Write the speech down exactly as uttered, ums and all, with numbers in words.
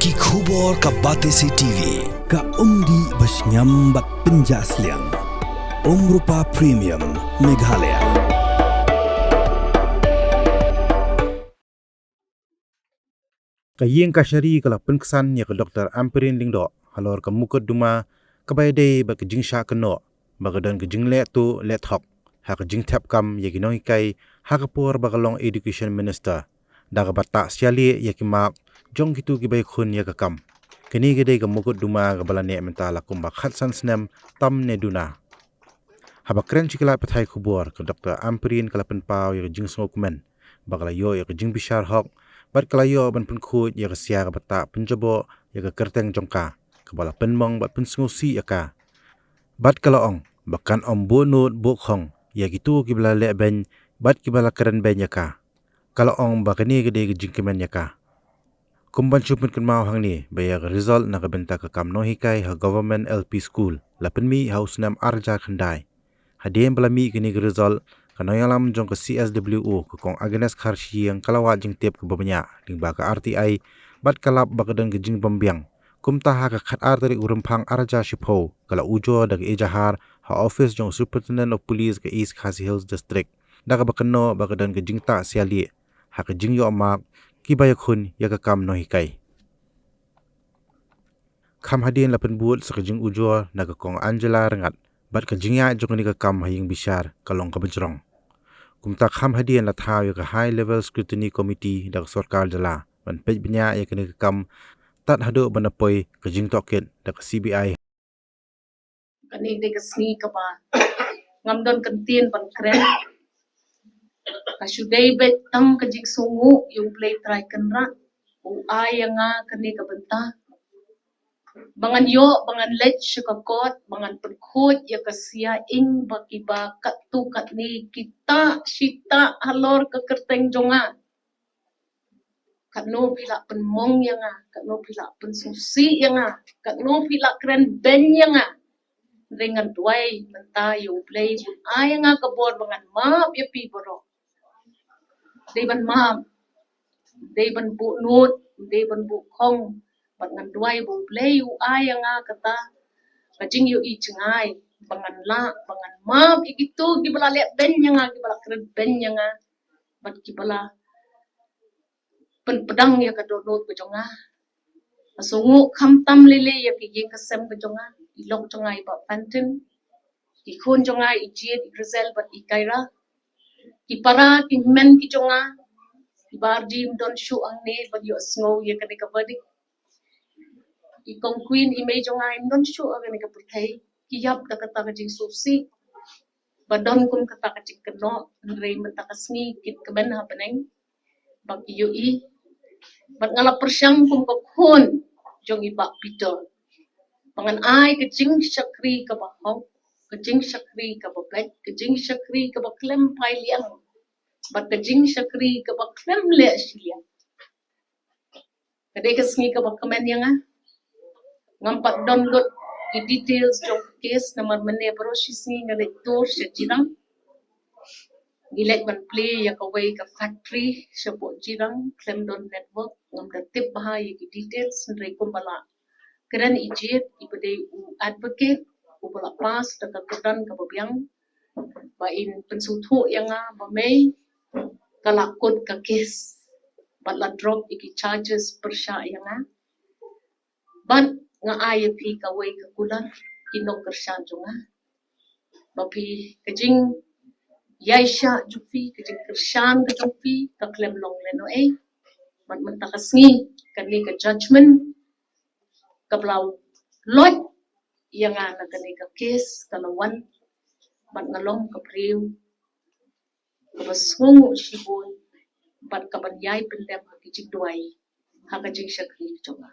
Ki khubor ka Batesi T V, ka umdih ba shngiam bad pynjah sliang. Umrupa Premium, Meghalaya. Ka Ïing Kashari ka la pynksan ïa ka Doktor Ampareen Lyngdoh halor ka mukotduma kaba ïadei bad ka jingshah kynnoh ba ka don ka jingleh tuh leh thok ha ka jingthep kam ïa ki nonghikai ha ka por ba ka long Education Minister, da kaba tah sialieh ïa ki mark jong kito kiba ïakhun ïa ka kam. Kane ka dei ka mukotduma kaba la neh mynta la kumba khatsan snem tam ne duna. Haba kren sha ki lad pathai khubor, ka Doktor Ampareen ka la pynpaw ïa ka jingsngewkmen ba ka la ïoh ïa ka jingbishar hok bad ka la ïoh ban pynkhuid ïa ka sia kaba tah pynjaboh ïa ka kyrteng jong ka, kaba la pynmong bad pynsngewsih ïa ka. Bad ka la ong ba kan ym buh nud buh khong ïa kito kiba la leh beiñ bad kiba la kren beiñ ïa ka. Ka la ong ba kane ka dei ka jingkmen ïa ka. Kum ban shu pynkynmaw hangne ba ïa ka result na ka bynta ka kam nonghikai ha Government L P School la pynmih ha u snem ar hajar khyndai. Hadien ba la mih kane ka result, ka nongïalam jong ka C S W O, ka Kong Agnes Kharshiing, ka la wad jingtip kaba bniah lyngba ka R T I bad ka lap ba ka don ka jingbym biang. Kumta ha ka khatar tarik u Rymphang ar hajar shiphew, ka la ujor da ka ejahar ha office jong u Superintendent of Police ka East Khasi Hills District, da kaba kynnoh ba ka don ka jingtah sialieh ha ka jingïoh mark kiba ïakhun ïa ka kam nonghikai. Kham hadien la pynbud sa ka jingujor na ka Kong Angela Ryngat, bad ka jingïaid jong kane ka kam ha ïing bishar ka long kaba jrong. Kumta kham hadien la thaw ïa ka High Level Scrutiny Committee da ka sorkar jylla ban peit bniah ïa kane ka kam, tad haduh ban da poi ka jingtohkit da ka C B I. Kane ka dei ka sngi kaba ngam don kyntien ban kren. Ka shu dei beit tang ka jingsngew ïa U Blei Trai Kynrad, u ai ïa nga kane ka bynta ba ngan ïoh, ba ngan leit sha ka kot, ba ngan pynkhuid ïa ka sia ing ba kiba katto katne ki tah shi tah halor ka kyrteng jong nga. Katno phi lah pynmong ïa nga, katno phi lah pynsngewsih ïa nga, katno phi lah kren beiñ ïa nga. Hynrei ngan duwai mynta ïa U Blei un ai ïa nga ka bor ba ngan map ïa phi baroh. Dei ban map, dei ban buh nud, dei ban buh khong, bad ngan duwai ba U Blei u ai ïa nga kata ka jingïohi jngai ba ngan lah, ba ngan map ïa kito kiba la leh beiñ ïa nga, kiba la kren beiñ ïa nga, bad kiba la pynpdang ïa ka dohnud ka jong nga. Nga sngew khamtam lei lei ïa ka ïing ka sem ka jong nga, i lok jong nga i Bah Fantin, ki khun jong nga i Jied, i Grizel bad i Kaira, ki para ki hynmen ki jong nga, i Bah Ardim don shuh hangne ban ïohsngew ïa kane ka verdict. I Kong Queen i mei jong nga im don shuh ha kane ka pyrthei, ki ïap da kata ka jingsngewsih ba don kum kata ka jingkynnoh, hynrei mynta ka sngi kin kmen ha bneng ba ki ïohi. Bad nga la pyrshang kum ka khun jong i Bah Peter ba ngan ai ka jingshakri kaba hok, ka jingshakri kaba beit, ka jingshakri kaba khlem phai liang, bad ka jingshakri kaba khlem leh shiliang. Ka dei ka sngi kaba kmen ïa nga. Ngam pat don lut ki details jong ka case namar mynne baroh shi sngi nga leit tour sha Jirang. Ngi leit ban plie ïa kawei ka factory shapoh Jirang, khlem don network, ngam da tip bha ïa ki details, hynrei kumba la kren i Jied, iba dei u advocate uba la pass da ka kyrdan kaba biang, ba in pynsngewthuh ïa nga ba mei ka la kut ka case bad la drop ïa ki charges pyrshah ïa nga. Bad nga ai ïa phi kawei ka kular, ki nongkyrshan jong nga, ba phi, ka jingïaishah jong phi, ka jingkyrshan ka jong phi ka khlem long lehnohei. Bad mynta ka sngi kane ka judgment kaba la loit ïa nga na kane ka case ka la wan, bad nga long ka briew kaba sngewnguh shibun bad kaban ïai pyndem ha ki jingduwai ha ka jingshakri ka jong nga.